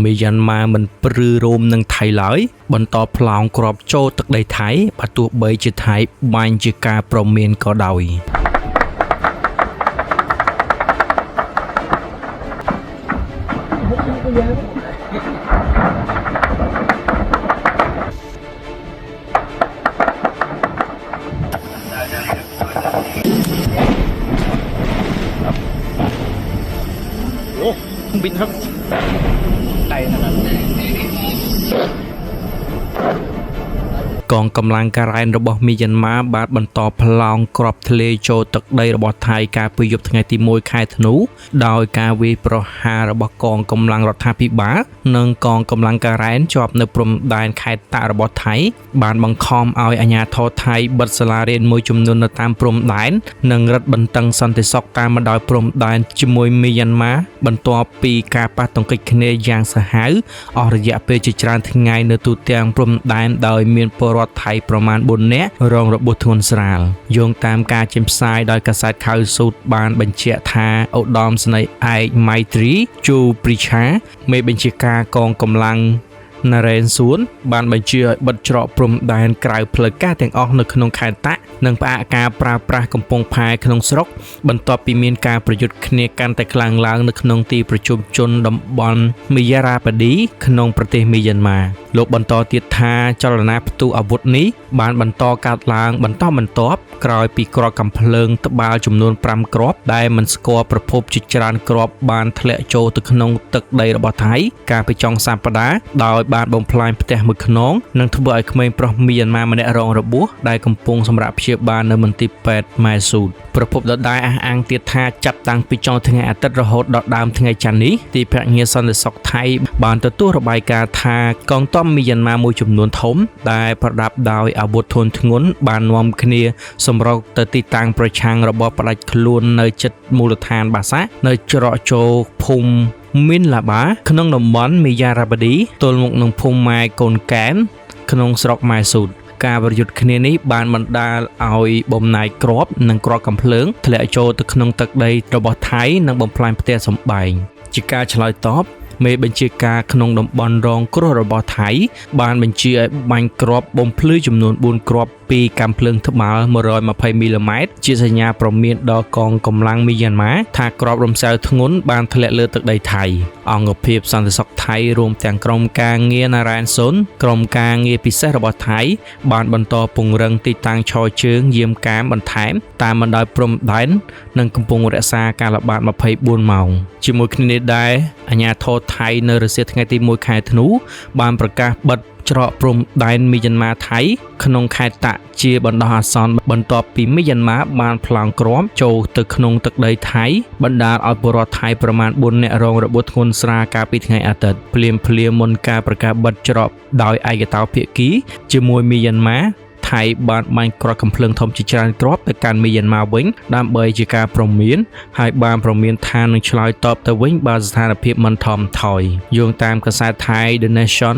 មីយ៉ាន់ម៉ាមិនព្រឺរោមនឹងថៃឡើយបន្តផ្លោងគ្រាប់ចូលទឹកដីថៃបើទោះបីជាថៃបាញ់ជាការព្រមានក៏ដោយ។ บินครับไกลนะครับ កងកម្លាំងការ៉ែនរបស់មីយ៉ាន់ម៉ាបានបន្តផ្លោងគ្រាប់ធ្លាយចូលទឹកដីរបស់ថៃកាលពីយប់ថ្ងៃទី1ខែធ្នូដោយការវាយប្រហាររបស់កងកម្លាំងរដ្ឋាភិបាលនិងកងកម្លាំងការ៉ែនជាប់នៅព្រំដែនខេត្តតាក់របស់ថៃបានបង្ខំឲ្យអាជ្ញាធរថៃបិទសាលារៀនមួយចំនួននៅតាមព្រំដែននិងរឹតបន្តឹងសន្តិសុខតាមបណ្ដោយព្រំដែនជាមួយមីយ៉ាន់ម៉ាបន្ទាប់ពីការប៉ះទង្គិចគ្នាយ៉ាងសាហាវអស់រយៈពេលជាច្រើនថ្ងៃនៅទូទាំងព្រំដែនដោយមានពលរដ្ឋថៃប្រមាណ4នាក់រងរបួសធ្ងន់ស្រាលយោងតាមការចេញផ្សាយដោយកាសែតខៅស៊ូតបានបញ្ជាក់ថាឧត្តមសេនីយ៍ឯកម៉ៃត្រីជូព្រីឆាមេបញ្ជាការកងកម្លាំងណារ៉េនសួនបានបញ្ជាឲ្យបិទច្រកព្រំដែនក្រៅផ្លូវការទាំងអស់នៅក្នុងខេត្តតាក់និងផ្អាកការប្រើប្រាស់កំពង់ផែក្នុងស្រុកបន្ទាប់ពីមានការប្រយុទ្ធគ្នាកាន់តែខ្លាំងឡើងនៅក្នុងទីប្រជុំជនតំបន់មីយ៉ារ៉ាប៉ាឌីក្នុងប្រទេសមីយ៉ាន់ម៉ាលោកបន្តទៀតថាចលនាផ្ទុះអាវុធនេះបានបន្តកើតឡើងបន្តបន្ទាប់ក្រោយពីគ្រាប់កាំភ្លើងត្បាល់ចំនួន5គ្រាប់ដែលមិនស្គាល់ប្រភពជាច្រើនគ្រាប់បានធ្លាក់ចូលទៅក្នុងទឹកដីរបស់ថៃកាលពីចុងសប្តាហ៍ដោយបានបំផ្លាញផ្ទះមួយខ្នងនិងធ្វើឲ្យក្មេងប្រុសមីយ៉ាន់ម៉ាម្នាក់រងរបួសដែលកំពុងសម្រាកព្យាបាលនៅមន្ទីរពេទ្យម៉ែស៊ូតប្រភពដដែលអះអាងទៀតថាចាប់តាំងពីចុងថ្ងៃអាទិត្យរហូតដល់ដើមថ្ងៃច័ន្ទនេះទីភ្នាក់ងារសន្តិសុខថៃបានទទួលរបាយការណ៍ថាកងទ័ពមីយ៉ាន់ម៉ាមួយចំនួនធំដែលប្រដាប់ដោយអាវុធធន់ធ្ងន់បាននាំគ្នាសម្រុកទៅទីតាំងប្រឆាំងរបបផ្ដាច់ខ្លួននៅជិតមូលដ្ឋានបាសានៅច្រកចូលភូមិមីនឡាបាក្នុងតំបន់មីយ៉ារ៉ាបាឌីទល់មុខនឹងភូមិម៉ែកូនកែនក្នុងស្រុកម៉ែស៊ូតការប្រយុទ្ធគ្នានេះបានបណ្ដាលឲ្យបំណែកគ្រាប់និងគ្រាប់កាំភ្លើងធ្លាក់ចូលទៅក្នុងទឹកដីរបស់ថៃនិងបំផ្លាញផ្ទះសម្បែងជាការឆ្លើយតបមេបញ្ជាការក្នុងតំបន់រងគ្រោះរបស់ថៃបានបញ្ជាឲ្យបាញ់គ្រាប់បំភ្លឺចំនួន4គ្រាប់ពីកាំភ្លើងត្បាល់120មីលីម៉ែត្រជាសញ្ញាព្រមានដល់កងកម្លាំងមីយ៉ាន់ម៉ាថាគ្រាប់រំសាយធ្ងន់បានធ្លាក់លើទឹកដីថៃអង្គភាពសន្តិសុខថៃរួមទាំងក្រុមការងារណារ៉ែនស៊ុនក្រុមការងារពិសេសរបស់ថៃបានបន្តពង្រឹងទីតាំងឈរជើងយាមកាមបន្ថែមតាមបណ្ដោយព្រំដែននិងកំពុងរក្សាការល្បាត24ម៉ោងជាមួយគ្នានេះដែរអាជ្ញាធរថៃនៅរសៀលថ្ងៃទី1ខែធ្នូបានប្រកាសបិទច្រកព្រំដែនមីយ៉ាន់ម៉ាថៃក្នុងខេត្តតាក់ជាបណ្ដោះអាសន្នបន្ទាប់ពីមីយ៉ាន់ម៉ាបានផ្លោងគ្រាប់ចូលទៅក្នុងទឹកដីថៃបណ្ដាលឲ្យពលរដ្ឋថៃប្រមាណ4នាក់រងរបួសធ្ងន់ស្រាលកាលពីថ្ងៃអាទិត្យភ្លាមៗមុនការប្រកាសបិទច្រកដោយឯកតោភាគីជាមួយមីយ៉ាន់ម៉ាថៃបានបាញ់គ្រាប់កាំភ្លើងធំជាច្រើនគ្រាប់ទៅកាន់មីយ៉ាន់ម៉ាវិញដើម្បីជាការព្រមានហើយបានព្រមានថានឹងឆ្លើយតបទៅវិញបើស្ថានភាពមិនថមថយយោងតាមកាសែតថៃ The Nation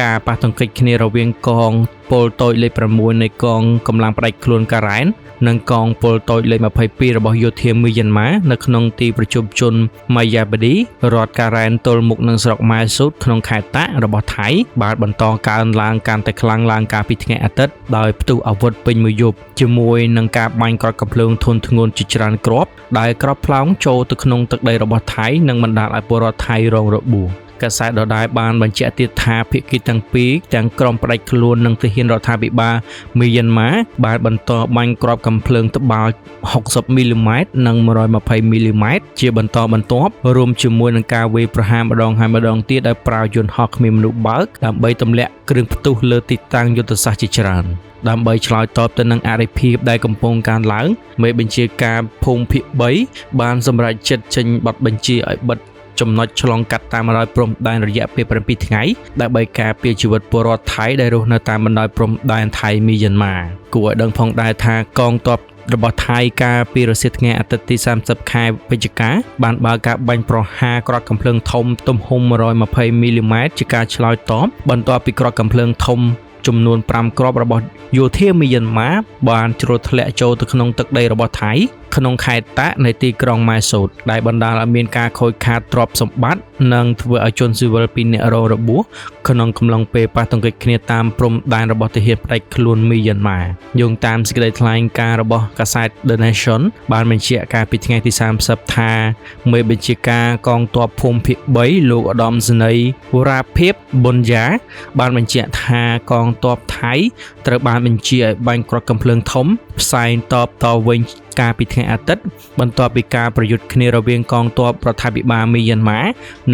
ការប៉ះទង្គិចគ្នារវាងកងពលតូចលេខ6នៃកងកម្លាំងផ្ដាច់ខ្លួនការ៉ែននិងកងពលតូចលេខ22របស់យោធាមីយ៉ាន់ម៉ានៅក្នុងទីប្រជុំជនម៉ាយ៉ាបាឌីរដ្ឋការ៉ែនទល់មុខនឹងស្រុកម៉ែស៊ូតក្នុងខេត្តតាក់របស់ថៃបានបន្តកើនឡើងកាន់តែខ្លាំងឡើងកាលពីថ្ងៃអាទិត្យដោយផ្ទុះអាវុធពេញមួយយប់ជាមួយនឹងការបាញ់គ្រាប់កាំភ្លើងធុនធ្ងន់ជាច្រើនគ្រាប់ដែលគ្រាប់ផ្លោងចូលទៅក្នុងទឹកដីរបស់ថៃនិងបណ្ដាលឲ្យពលរដ្ឋថៃរងរបួសកាសែតដដែលបានបញ្ជាក់ទៀតថាភាគីទាំងពីរទាំងក្រុមផ្ដាច់ខ្លួននិងទាហានរដ្ឋាភិបាលមីយ៉ាន់ម៉ាបានបន្តបាញ់គ្រាប់កាំភ្លើងត្បាល់60មីលីម៉ែត្រនិង120មីលីម៉ែត្រជាបន្តបន្ទាប់រួមជាមួយនឹងការវាយប្រហារម្ដងហើយម្ដងទៀតដោយប្រើយន្តហោះគ្មានមនុស្សបើកដើម្បីទម្លាក់គ្រឿងផ្ទុះលើទីតាំងយុទ្ធសាស្ត្រជាច្រើនដើម្បីឆ្លើយតបទៅនឹងអរិភាពដែលកំពុងកើនឡើងមេបញ្ជាការភូមិភាគ3បានសម្រេចចិត្តចេញបទបញ្ជាឲ្យបិទចំណុចឆ្លងកាត់តាមបណ្ដោយព្រំដែនរយៈពេល7ថ្ងៃដើម្បីការពារជីវិតពលរដ្ឋថៃដែលរស់នៅតាមបណ្ដោយព្រំដែនថៃមីយ៉ាន់ម៉ាគួរឲ្យដឹងផងដែរថាកងទ័ពរបស់ថៃកាលពីរសៀលថ្ងៃអាទិត្យទី30ខែវិច្ឆិកាបានបើកការបាញ់ប្រហារគ្រាប់កាំភ្លើងធំទំហំ120មីលីម៉ែត្រជាការឆ្លើយតបបន្ទាប់ពីគ្រាប់កាំភ្លើងធំ ចំនួន5គ្រាប់របស់យោធាមីយ៉ាន់ម៉ាបានជ្រុលធ្លាក់ចូលទៅក្នុងទឹកដីរបស់ថៃក្នុងខេត្តតាក់នៃទីក្រុងម៉ែសូតដែលបណ្ដាលឲ្យមានការខូចខាតទ្រព្យសម្បត្តិនិងធ្វើឲ្យជនស៊ីវិល2នាក់រងរបួសក្នុងកំឡុងពេលប៉ះទង្គិចគ្នាតាមព្រំដែនរបស់ទាហានផ្ដាច់ខ្លួនមីយ៉ាន់ម៉ាយោងតាមសេចក្តីថ្លែងការណ៍របស់កាសែត The Nation បានបញ្ជាក់កាលពីថ្ងៃទី30ថាមេបញ្ជាការកងទ័ពភូមិភាគ3លោកឧត្តមសេនីយ៍វរាភិបប៊ុនយ៉ាបានបញ្ជាក់ថាកងទ័ពថៃត្រូវបានបញ្ជាឲ្យបាញ់គ្រាប់កាំភ្លើងធំផ្សែងតបតវិញកាលពីថ្ងៃអាទិត្យបន្ទាប់ពីការប្រយុទ្ធគ្នារវាងកងទ័ពរដ្ឋាភិបាលមីយ៉ាន់ម៉ា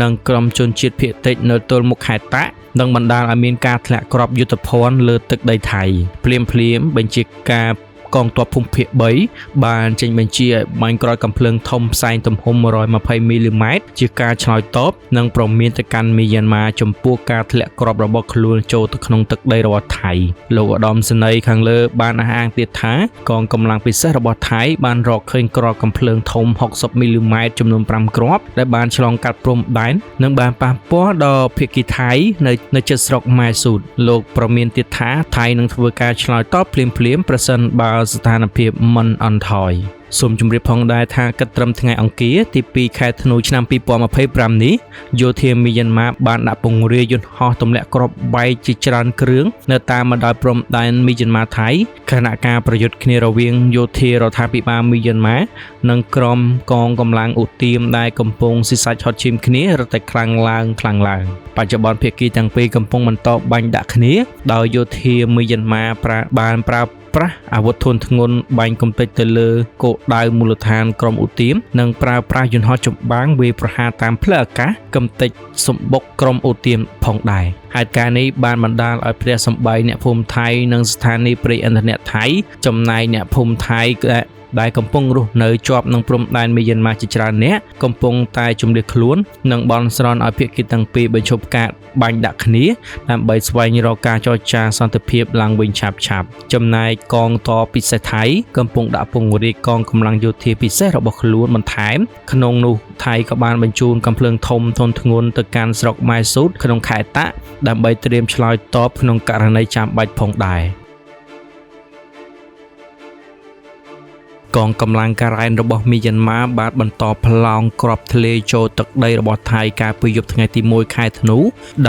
និងក្រុមជនជាតិភាគតិចនៅទល់មុខខេត្តតាក់និងបណ្ដាលឲ្យមានការធ្លាក់គ្រាប់យុទ្ធភ័ណ្ឌលើទឹកដីថៃភ្លាមៗបញ្ជាការកងទ័ពភូមិភាគ3បានចេញបញ្ជាឲ្យបាញ់គ្រាប់កាំភ្លើងធំផ្សែងទំហំ120មីលីម៉ែត្រជាការឆ្លើយតបនិងព្រមានទៅកាន់មីយ៉ាន់ម៉ាចំពោះការធ្លាក់គ្រាប់របស់ខ្លួនចូលទៅក្នុងទឹកដីរបស់ថៃលោកឧត្តមសេនីយ៍ខាងលើបានអះអាងទៀតថាកងកម្លាំងពិសេសរបស់ថៃបានរកឃើញគ្រាប់កាំភ្លើងធំ60មីលីម៉ែត្រចំនួន5គ្រាប់ដែលបានឆ្លងកាត់ព្រំដែននិងបានប៉ះពាល់ដល់ភាគីថៃនៅជិតស្រុកម៉ែស៊ូតលោកព្រមានទៀតថាថៃនឹងធ្វើការឆ្លើយតបភ្លាមៗប្រសិនបើស្ថានភាពមិនអន់ថយសូមជម្រាបផងដែរថាគិតត្រឹមថ្ងៃអង្គារទី2ខែធ្នូឆ្នាំ2025នេះយោធាមីយ៉ាន់ម៉ាបានដាក់ពង្រាយយន្តហោះទម្លាក់គ្រាប់បែកជាច្រើនគ្រឿងនៅតាមបណ្ដោយព្រំដែនមីយ៉ាន់ម៉ាថៃខណៈការប្រយុទ្ធគ្នារវាងយោធារដ្ឋាភិបាលមីយ៉ាន់ម៉ានិងក្រុមកងកម្លាំងឧទាមដែលកំពុងស៊ីសាច់ហត់ឈាមគ្នារឹតតែខ្លាំងឡើងបច្ចុប្បន្នភាគីទាំងពីរកំពុងបន្តបាញ់ដាក់គ្នាដោយយោធាមីយ៉ាន់ម៉ាបានប្រើប្រាស់អាវុធធុនធ្ងន់បាញ់កំទេចទៅលើគោលដៅមូលដ្ឋានក្រុមឧទាមនិងប្រើប្រាស់យន្តហោះចម្បាំងវាយប្រហារតាមផ្លូវអាកាសកំទេចសម្បុកក្រុមឧទាមផងដែរហេតុការណ៍នេះបានបណ្ដាលឲ្យផ្ទះសម្បែងអ្នកភូមិថៃនិងស្ថានីយ៍ប្រេងឥន្ធនៈថៃចំណែកអ្នកភូមិថៃដែលកំពុងរស់នៅជាប់នឹងព្រំដែនមីយ៉ាន់ម៉ាជាច្រើនអ្នកកំពុងតែជម្លៀសខ្លួននិងបន់ស្រន់ឲ្យភាគីទាំងពីរបញ្ឈប់ការបាញ់ដាក់គ្នាដើម្បីស្វែងរកការចរចាសន្តិភាពឡើងវិញឆាប់ៗចំណែកកងទ័ពពិសេសថៃកំពុងដាក់ពង្រាយកងកម្លាំងយោធាពិសេសរបស់ខ្លួនបន្ថែមក្នុងនោះថៃក៏បានបញ្ជូនកាំភ្លើងធំធនធ្ងន់ទៅកាន់ស្រុកម៉ែស៊ូតក្នុងខេត្តតាក់ដើម្បីត្រៀមឆ្លើយតបក្នុងករណីចាំបាច់ផងដែរកងកម្លាំងការ៉ែនរបស់មីយ៉ាន់ម៉ាបានបន្តប្លង់គ្រាប់ធ្លាយចូលទឹកដីរបស់ថៃកាលពីយប់ថ្ងៃទី1ខែធ្នូ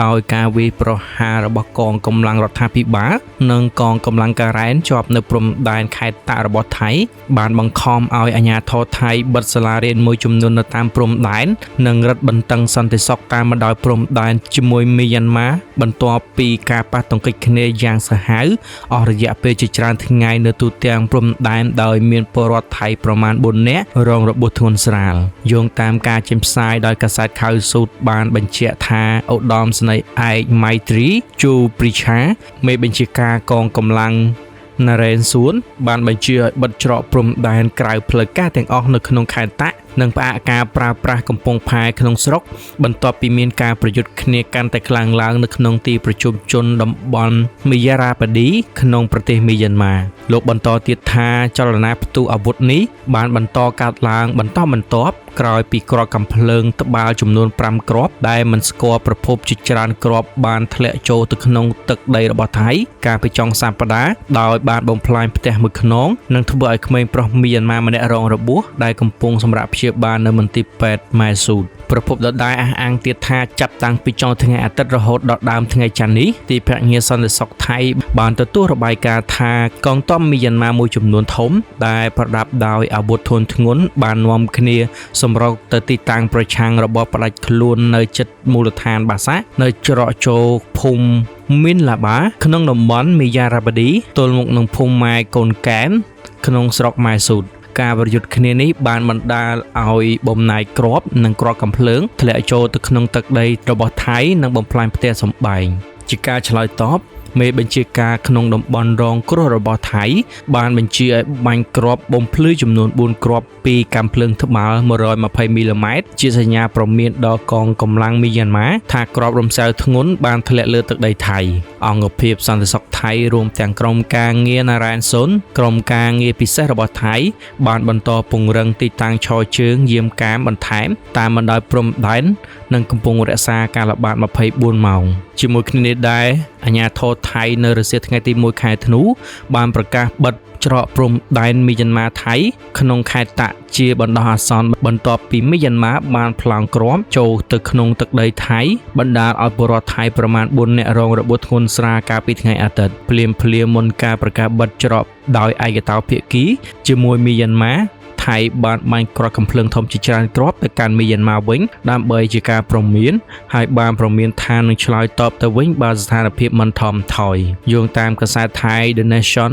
ដោយការវាយប្រហាររបស់កងកម្លាំងរដ្ឋាភិបាលនិងកងកម្លាំងការ៉ែនជាប់នៅព្រំដែនខេត្តតាក់របស់ថៃបានបង្ខំឲ្យអាជ្ញាធរថៃបិទសាលារៀនមួយចំនួននៅតាមព្រំដែននិងរឹតបន្តឹងសន្តិសុខតាមបណ្ដោយព្រំដែនជាមួយមីយ៉ាន់ម៉ាបន្ទាប់ពីការប៉ះទង្គិចគ្នាយ៉ាងសាហាវអស់រយៈពេលជាច្រើនថ្ងៃនៅទូទាំងព្រំដែនដោយមានពលរដ្ឋថៃប្រមាណ4នាក់រងរបួសធ្ងន់ស្រាលយោងតាមការចេញផ្សាយដោយកាសែតខៅស៊ូតបានបញ្ជាក់ថាឧត្តមសេនីយ៍ឯកម៉ៃត្រីជូព្រីឆាមេបញ្ជាការកងកម្លាំងណារ៉េនសួនបានបញ្ជាឲ្យបិទច្រកព្រំដែនក្រៅផ្លូវការទាំងអស់នៅក្នុងខេត្តតាក់និងផ្អាកការប្រើប្រាស់កំពង់ផែក្នុងស្រុកបន្ទាប់ពីមានការប្រយុទ្ធគ្នាកាន់តែខ្លាំងឡើងនៅក្នុងទីប្រជុំជនតំបន់មីយ៉ារ៉ាប៉ាឌីក្នុងប្រទេសមីយ៉ាន់ម៉ាលោកបន្តទៀតថាចលនាផ្ទុះអាវុធនេះបានបន្តកើតឡើងបន្តបន្ទាប់ក្រោយពីគ្រាប់កាំភ្លើងត្បាល់ចំនួន5គ្រាប់ដែលមិនស្គាល់ប្រភពជាច្រើនគ្រាប់បានធ្លាក់ចូលទៅក្នុងទឹកដីរបស់ថៃកាលពីចុងសប្តាហ៍ដោយបានបំផ្លាញផ្ទះមួយខ្នងនិងធ្វើឲ្យក្មេងប្រុសមីយ៉ាន់ម៉ាម្នាក់រងរបួសដែលកំពុងសម្រាកព្យាបាលនៅមន្ទីរពេទ្យម៉ែស៊ូតប្រភពដដែលអះអាងទៀតថាចាប់តាំងពីចុងថ្ងៃអាទិត្យរហូតដល់ដើមថ្ងៃច័ន្ទនេះទីភ្នាក់ងារសន្តិសុខថៃបានទទួលរបាយការណ៍ថាកងទ័ពមីយ៉ាន់ម៉ាមួយចំនួនធំដែលប្រដាប់ដោយអាវុធធុនធ្ងន់បាននាំគ្នាសម្រុកទៅទីតាំងប្រឆាំងរបបផ្ដាច់ខ្លួននៅជិតមូលដ្ឋានបាសានៅច្រកចូលភូមិមីនឡាបាក្នុងតំបន់មីយ៉ារ៉ាបាឌីទល់មុខនឹងភូមិម៉ែកូនកែមក្នុងស្រុកម៉ែស៊ូតការប្រយុទ្ធគ្នានេះបានបណ្ដាលឲ្យបំណែកគ្រាប់និងគ្រាប់កាំភ្លើងធ្លាក់ចូលទៅក្នុងទឹកដីរបស់ថៃនិងបំផ្លាញផ្ទះសម្បែងជាការឆ្លើយតបមេបញ្ជាការក្នុងតំបន់រងគ្រោះរបស់ថៃបានបញ្ជាឲ្យបាញ់គ្រាប់បំភ្លឺចំនួន4គ្រាប់ពីកាំភ្លើងត្បាល់120មីលីម៉ែត្រជាសញ្ញាព្រមានដល់កងកម្លាំងមីយ៉ាន់ម៉ាថាគ្រាប់រំសាយធ្ងន់បានធ្លាក់លើទឹកដីថៃអង្គភាពសន្តិសុខថៃរួមទាំងក្រុមការងារណារ៉ែនស៊ុនក្រុមការងារពិសេសរបស់ថៃបានបន្តពង្រឹងទីតាំងឈរជើងយាមកាមបន្ថែមតាមបណ្ដោយព្រំដែននិងកំពុងរក្សាការល្បាត24ម៉ោងជាមួយគ្នានេះដែរអាជ្ញាធរ ថៃនៅរសៀលថ្ងៃទី1ខែធ្នូបានប្រកាសបិទច្រកព្រំដែនមីយ៉ាន់ម៉ាថៃក្នុងខេត្តតាក់ជាបណ្ដោះអាសន្នបន្ទាប់ពីមីយ៉ាន់ម៉ាបានប្លង់គ្រាប់ចូលទៅក្នុងទឹកដីថៃបណ្ដាលឲ្យពលរដ្ឋថៃប្រមាណ4នាក់រងរបួសធ្ងន់ស្រាលកាលពីថ្ងៃអាទិត្យភ្លាមៗមុនការប្រកាសបិទច្រកដោយឯកតោភាគីជាមួយមីយ៉ាន់ម៉ាថៃបានបាញ់គ្រាប់កាំភ្លើងធំជាច្រើនគ្រាប់ទៅកាន់មីយ៉ាន់ម៉ាវិញដើម្បីជាការព្រមានហើយបានព្រមានថានឹងឆ្លើយតបទៅវិញបើស្ថានភាពមិនថមថយយោងតាមកាសែតថៃ The Nation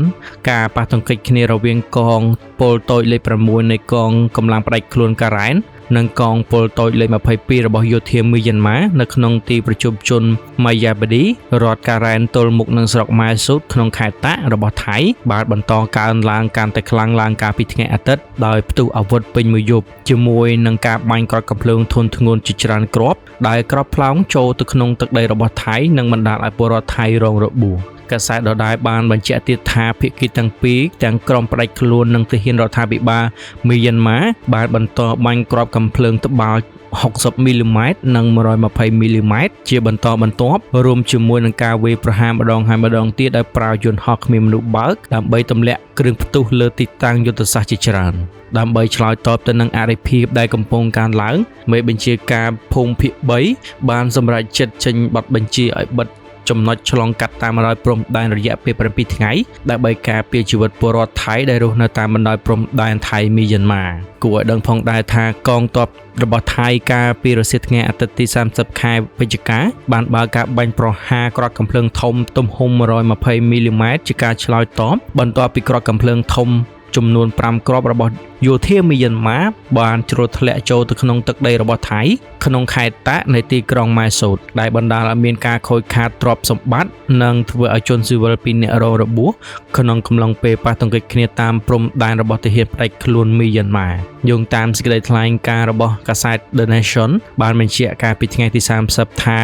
ការប៉ះទង្គិចគ្នារវាងកងពលតូចលេខ6នៃកងកម្លាំងផ្ដាច់ខ្លួនការ៉ែននិងកងពលតូចលេខ22របស់យោធាមីយ៉ាន់ម៉ានៅក្នុងទីប្រជុំជនម៉ាយ៉ាបាឌីរដ្ឋការ៉ែនទល់មុខនឹងស្រុកម៉ែស៊ូតក្នុងខេត្តតាក់របស់ថៃបានបន្តកើនឡើងកាន់តែខ្លាំងឡើងកាលពីថ្ងៃអាទិត្យដោយផ្ទុះអាវុធពេញមួយយប់ជាមួយនឹងការបាញ់គ្រាប់កាំភ្លើងធុនធ្ងន់ជាច្រើនគ្រាប់ដែលគ្រាប់ផ្លោងចូលទៅក្នុងទឹកដីរបស់ថៃនិងបណ្ដាលឲ្យពលរដ្ឋថៃរងរបួសកាសែតដដែលបានបញ្ជាក់ទៀតថាភាគីទាំងពីរទាំងក្រុមផ្ដាច់ខ្លួននិងទាហានរដ្ឋាភិបាលមីយ៉ាន់ម៉ាបានបន្តបាញ់គ្រាប់កាំភ្លើងត្បាល់60មីលីម៉ែត្រនិង120មីលីម៉ែត្រជាបន្តបន្ទាប់រួមជាមួយនឹងការវាយប្រហារម្ដងហើយម្ដងទៀតដោយប្រើយន្តហោះគ្មានមនុស្សបើកដើម្បីទម្លាក់គ្រឿងផ្ទុះលើទីតាំងយុទ្ធសាស្ត្រជាច្រើនដើម្បីឆ្លើយតបទៅនឹងអរិភាពដែលកំពុងកើនឡើងមេបញ្ជាការភូមិភាគ3បានសម្រេចចិត្តចេញបទបញ្ជាឲ្យបិទចំណុចឆ្លងកាត់តាមបណ្ដោយព្រំដែនរយៈពេល7ថ្ងៃដើម្បីការពារជីវិតពលរដ្ឋថៃដែលរស់នៅតាមបណ្ដោយព្រំដែនថៃមីយ៉ាន់ម៉ាគួរឲ្យដឹងផងដែរថាកងទ័ពរបស់ថៃកាលពីរសៀលថ្ងៃអាទិត្យទី30ខែវិច្ឆិកាបានបើកការបាញ់ប្រហារគ្រាប់កាំភ្លើងធំទំហំ120មីលីម៉ែត្រជាការឆ្លើយតបបន្ទាប់ពីគ្រាប់កាំភ្លើងធំចំនួន5គ្រាប់របស់យោធាមីយ៉ាន់ម៉ាបានជ្រុលធ្លាក់ចូលទៅក្នុងទឹកដីរបស់ថៃក្នុងខេត្តតាក់នៃទីក្រុងម៉ែសូតដែលបណ្ដាលឲ្យមានការខូចខាតទ្រព្យសម្បត្តិនិងធ្វើឲ្យជនស៊ីវិល2នាក់រងរបួសក្នុងកំឡុងពេលប៉ះទង្គិចគ្នាតាមព្រំដែនរបស់ទាហានផ្ដាច់ខ្លួនមីយ៉ាន់ម៉ាយោងតាមសេចក្តីថ្លែងការណ៍របស់កាសែត The Nation បានបញ្ជាក់កាលពីថ្ងៃទី30ថា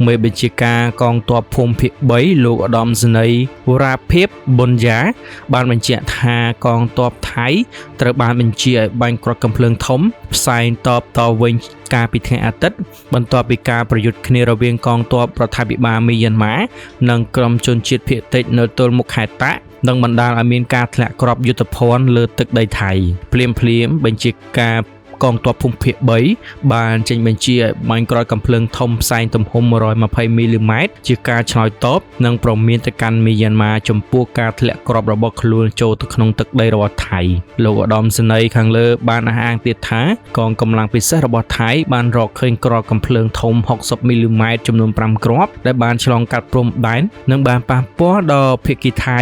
មេបញ្ជាការកងទ័ពភូមិភាគ3លោកឧត្តមសេនីយ៍វរាភិបប៊ុនយ៉ាបានបញ្ជាក់ថាកងទ័ពថៃត្រូវបានបញ្ជាឲ្យបាញ់គ្រាប់កាំភ្លើងធំផ្សែងតបតវិញកាលពីថ្ងៃអាទិត្យបន្ទាប់ពីការប្រយុទ្ធគ្នារវាងកងទ័ពរដ្ឋាភិបាលមីយ៉ាន់ម៉ានិងក្រុមជនជាតិភាគតិចនៅទល់មុខខេត្តតាក់និងបណ្ដាលឲ្យមានការធ្លាក់គ្រាប់យុទ្ធភ័ណ្ឌលើទឹកដីថៃភ្លាមៗបញ្ជាការកងទ័ពភូមិភាគ3បានចេញបញ្ជាឲ្យបាញ់គ្រាប់កាំភ្លើងធំផ្សែងទំហំ120មីលីម៉ែត្រជាការឆ្លើយតបនិងព្រមានទៅកាន់មីយ៉ាន់ម៉ាចំពោះការធ្លាក់គ្រាប់របស់ខ្លួនចូលទៅក្នុងទឹកដីរបស់ថៃលោកឧត្តមសេនីយ៍ខាងលើបានអះអាងទៀតថាកងកម្លាំងពិសេសរបស់ថៃបានរកឃើញគ្រាប់កាំភ្លើងធំ60មីលីម៉ែត្រចំនួន5គ្រាប់ដែលបានឆ្លងកាត់ព្រំដែននិងបានប៉ះពាល់ដល់ភាគីថៃ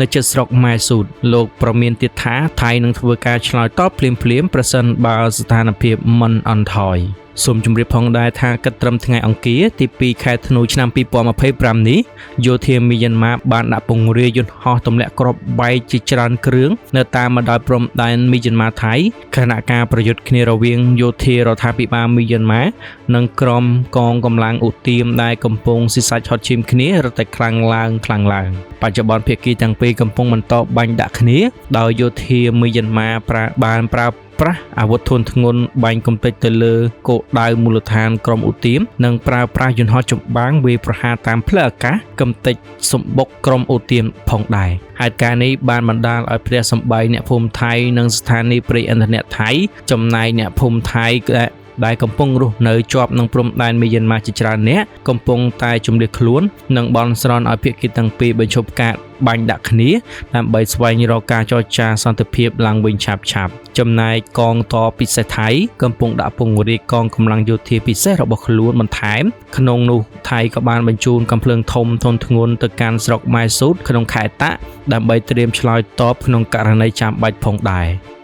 នៅជិតស្រុកម៉ែស៊ូតលោកព្រមានទៀតថាថៃនឹងធ្វើការឆ្លើយតបភ្លាមៗប្រសិនបើស្ថានភាពមិនអន់ថយសូមជម្រាបផងដែរថាគិតត្រឹមថ្ងៃអង្គារទី2ខែធ្នូឆ្នាំ2025នេះយោធាមីយ៉ាន់ម៉ាបានដាក់ពង្រាយយន្តហោះទម្លាក់គ្រាប់បែកជាច្រើនគ្រឿងនៅតាមបណ្ដោយព្រំដែនមីយ៉ាន់ម៉ាថៃខណៈការប្រយុទ្ធគ្នារវាងយោធារដ្ឋាភិបាលមីយ៉ាន់ម៉ានិងក្រុមកងកម្លាំងឧទាមដែលកំពុងស៊ីសាច់ហត់ឈាមគ្នារឹតតែខ្លាំងឡើងបច្ចុប្បន្នភាគីទាំងពីរកំពុងបន្តបាញ់ដាក់គ្នាដោយយោធាមីយ៉ាន់ម៉ាបានប្រើប្រាស់អាវុធធុនធ្ងន់បាញ់កំទេចទៅលើគោលដៅមូលដ្ឋានក្រុមឧទាមនិងប្រើប្រាស់យន្តហោះចម្បាំងវាយប្រហារតាមផ្លូវអាកាសកំទេចសម្បុកក្រុមឧទាមផងដែរហេតុការណ៍នេះបានបណ្ដាលឲ្យផ្ទះសម្បែងអ្នកភូមិថៃនិងស្ថានីយ៍ប្រេងឥន្ធនៈថៃចំណែកអ្នកភូមិថៃដែលកំពុងរស់នៅជាប់នឹងព្រំដែនមីយ៉ាន់ម៉ាជាច្រើនអ្នកកំពុងតែជម្លៀសខ្លួននិងបន់ស្រន់ឲ្យភាគីទាំងពីរបញ្ឈប់ការបាញ់ដាក់គ្នាដើម្បីស្វែងរកការចរចាសន្តិភាពឡើងវិញឆាប់ៗចំណែកកងទ័ពពិសេសថៃកំពុងដាក់ពង្រាយកងកម្លាំងយោធាពិសេសរបស់ខ្លួនបន្ថែមក្នុងនោះថៃក៏បានបញ្ជូនកាំភ្លើងធំធុនធ្ងន់ទៅកាន់ស្រុកម៉ែស៊ូតក្នុងខេត្តតាក់ដើម្បីត្រៀមឆ្លើយតបក្នុងករណីចាំបាច់ផងដែរ។